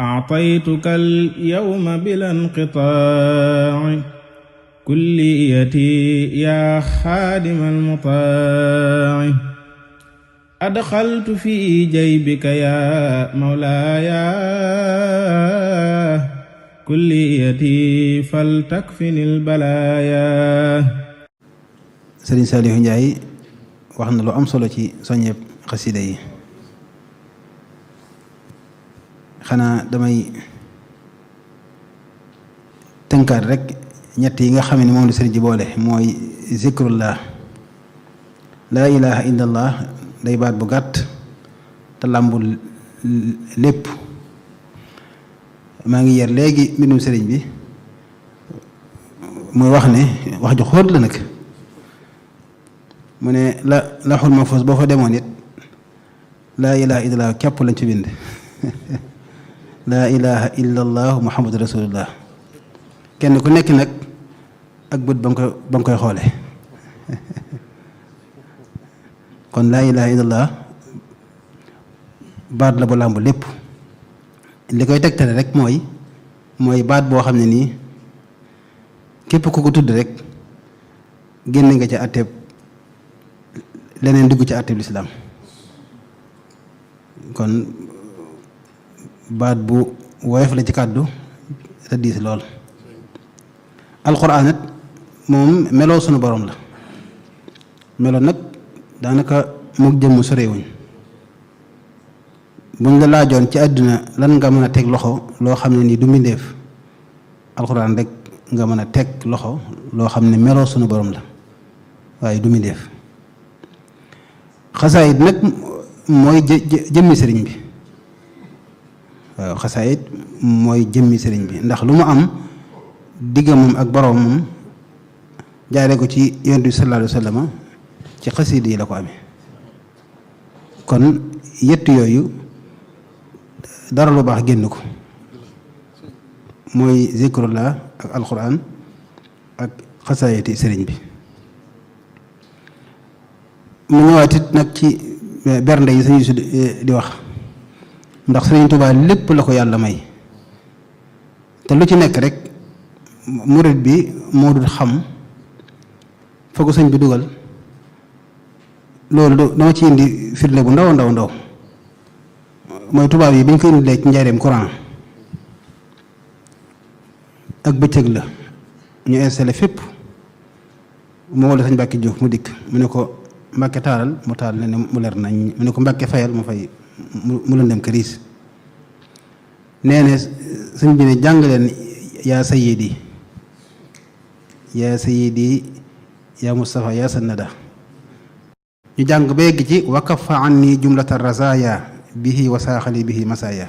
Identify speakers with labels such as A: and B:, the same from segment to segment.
A: أعطيتك اليوم بلا انقطاع كليتي يا خادم المطاع أدخلت في جيبك يا مولاي كليتي فلتكفني البلايا.
B: Sëriñ Saliou Ndiaye wax na lu am solo ci soññeeb xasida yi. xanaa damay tënkaat rek ñett yi nga xam ne moom la sëriñ ji boole mooy zikrullah. laa ilaha illallah day baat bu gàtt te làmbul lépp. maa ngi yer léegi mbindum sëriñ bi muy wax ne wax ju xóot la nag mu ne la Lawhul Mahfuus boo fa demoon it laa ilaha illallah képp lañ ci bind laa ilaha illallah muhammadu rasulullah kenn ku nekk nag ak bët ba nga koy xoole kon laa ilaha illallah baat la bu làmb lépp. li koy tegtale rek mooy baat boo xam ne nii képp ku ko tudd rek génn nga ca àtteeb leneen dugg ca àtteeb lislaam. kon baat bu woyof la ci kàddu te diis lool. alxuraan it moom meloo sunu borom la meloo nag daanaka mook jëmm sorewuñ. buñ la laajoon ci àdduna lan nga mën a teg loxo loo xam ne nii du mbindeef alxuraan rek nga mën a teg loxo loo xam ne meloo sunu borom la waaye du mbindeef. xasaayit nag mooy jëmmi sëriñ bi. waaw xasaayit mooy jëmmi sëriñ bi ndax lu mu am digga moom ak boroomam jaare ko ci yonent bi sallallahu alayhi wa sallam ci xasiid yi la ko amee. kon yett yooyu dara lu baax génn ko mooy zikrullah ak alquran ak xasaayiti sëriñ bi. mu ñëwaat it nag ci bernde yi sañu di wax ndax sëriñ Tuubaa lépp la ko yàlla may te lu ci nekk rek murit bi moo dul xam fa ko sëñ bi dugal. loolu dama ci indi firnde bu ndaw ndaw ndaw mooy tubaab yi bi ñu ko indilee ci njaareem courant ak bëccëg la ñu installé fépp mu wala sañ Mbàkke Jóob mu dikk mu ne ko Mbàkke taalal mu taal ne mu leer nañ mu ne ko Mbàkke fayal mu fay mu lëndëm këriis. nee ne sëñ bi ne jàng leen yaa sayyidi yaa sayyidi yaa Mustafa yaa Sannada ñu jàng ba yegg ci wakafa anni jumlata razaya bihi wa saaxali bihi masaya.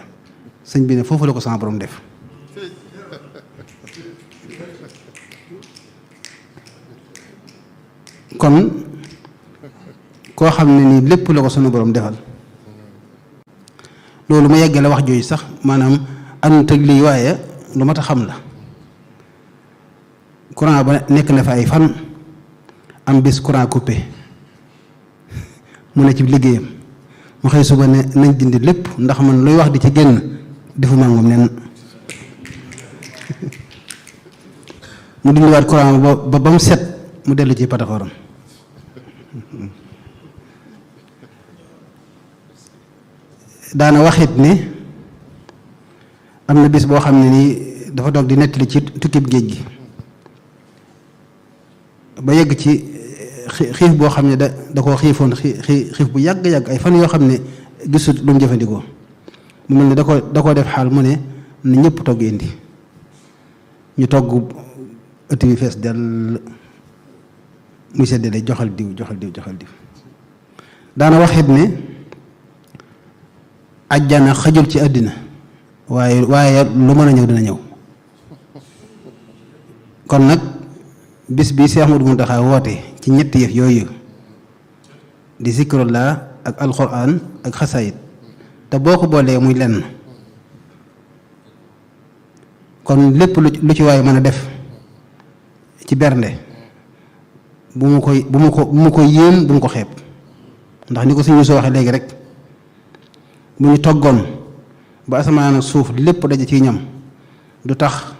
B: sëñ bi ne foofu la ko sama borom def. kon koo xam ne nii lépp la ko sunu borom defal loolu ma yeggale wax jooju sax maanaam ànd tëg lii waaye lu mat a xam la. courant ba nekk na fa ay fan am bis courant coupé mu ne ci liggéeyam mu xëy suba ne nañ dindi lépp ndax man luy wax di ci génn defu maa moom nen mu dindiwaat courant ba mu set mu dellu ci pataxoram. daana waxit ne am na bis boo xam ne nii dafa doog di nettali ci tukkib géej gi ba yegg ci xiif boo xam ne da koo xiifoon xiif bu yàgg-yàgg ay fan yoo xam ne gisut lu mu jëfandikoo mu mel ne da koo def xaal mu ne na ñëpp togg indi ñu togg ëtt bi fees del muy seddale joxal diw daana waxit ne ajjana xajul ci àddina waaye lu mën a ñëw dina ñëw. kon nag bis bi Seex Ahmadu Muntaxa woote ci ñetti yëf yooyu di zikrullah ak alquran ak xasaayit te boo ko boolee muy lenn kon lépp lu ci waay mën a def ci bernde bu mu ko yéem bu mu ko xeeb ndax ni ko suñu soo waxee léegi rek bu ñu toggoon ba asamaan ak suuf lépp daje ci ñam du tax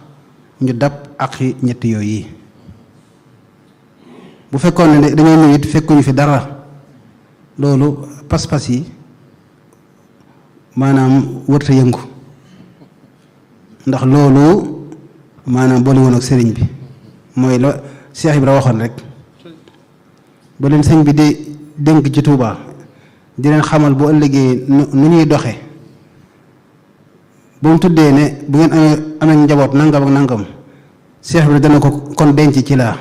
B: ñu dab aqi ñetti yooyu yi. bu fekkoon ne dañoo ñëw it fekkuñu fi dara loolu pas-pas yi maanaam wërta yëngu ndax loolu maanaam boole woon ak sëriñ bi mooy la Cheikh Ibra waxoon rek ba leen sëñ bi di dénk ci Tuubaa di leen xamal bu ëllëgee nu ñuy doxe bu mu tuddee ne bu ngeen amee njaboot nangam ak nangam Cheikh Ibra dana ko kon denc ci laa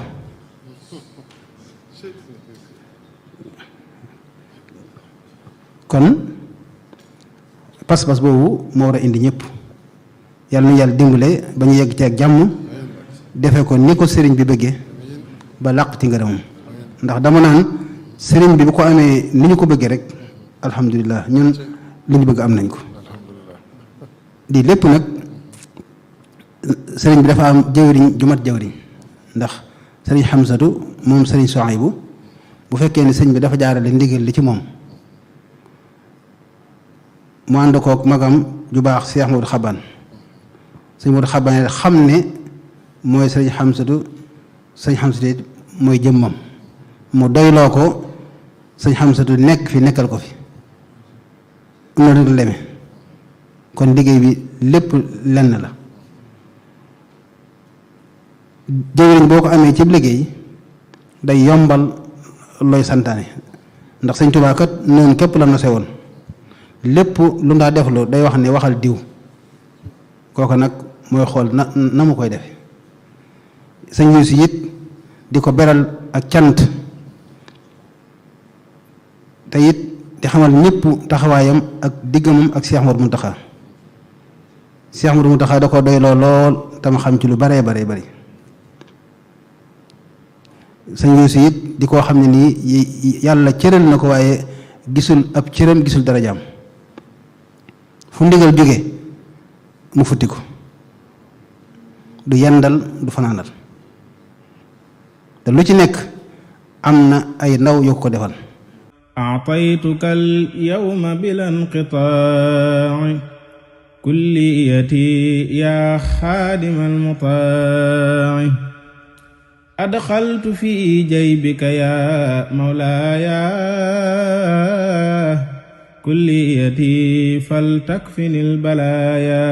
B: kon pas-pas boobu moo war a indi ñëpp yàlla na yàlla dimbale ba ñu yegg ci ak jàmm defe ko ni ko sëriñ bi bëggee ba làq ci ngërëmam ndax dama naan sëriñ bi bu ko amee ni ñu ko bëggee rek alhamdulilah ñun li ñu bëgg am nañ ko di lépp nag sëriñ bi dafa am jëwriñ ju mat jëwriñ ndax sëriñ Xamsatu moom sëriñ Sohaybu bu fekkee ne sëriñ bi dafa jaarale ndigal li ci moom mu ànd kook magam ju baax Cheikh Modou Xaban sëñ Modou Xaban xam ne mooy sëriñ Xamsatu sëñ Xamsatu mooy jëmmam mu doyloo ko sëñ Xamsatu nekk fi nekkal ko fi noonu la demee kon liggéey bi lépp lenn la jëwriñ boo ko amee ci liggéey day yombal looy santaane ndax sëñ Tuubaa kat noonu képp la nose woon lépp lu ndaa defloo day wax ne waxal diw kooku nag mooy xool na mu koy defe sëñ Yuusu it di ko beral ak cant te it di xamal ñëpp taxawaayam ak diggamam ak Cheikh Modou Mountakha Cheikh Modou Mountakha da ko doyloo lool te ma xam ci lu baree bari sëñ Yuusu it di koo xam ne nii yàlla cëral na ko waaye gisul ab cëram gisul darajaam fu ndigal jóge mu futti ko du yendal du fanaanal te lu ci nekk am na ay ndaw yoo ko defal
A: a'taytuka al-yawma bila inqitaa'i kulliyati ya xaadima al-mutaa'i adxaltu fi jaybika ya mawlaaya kulliyati faltakfini al-balaaya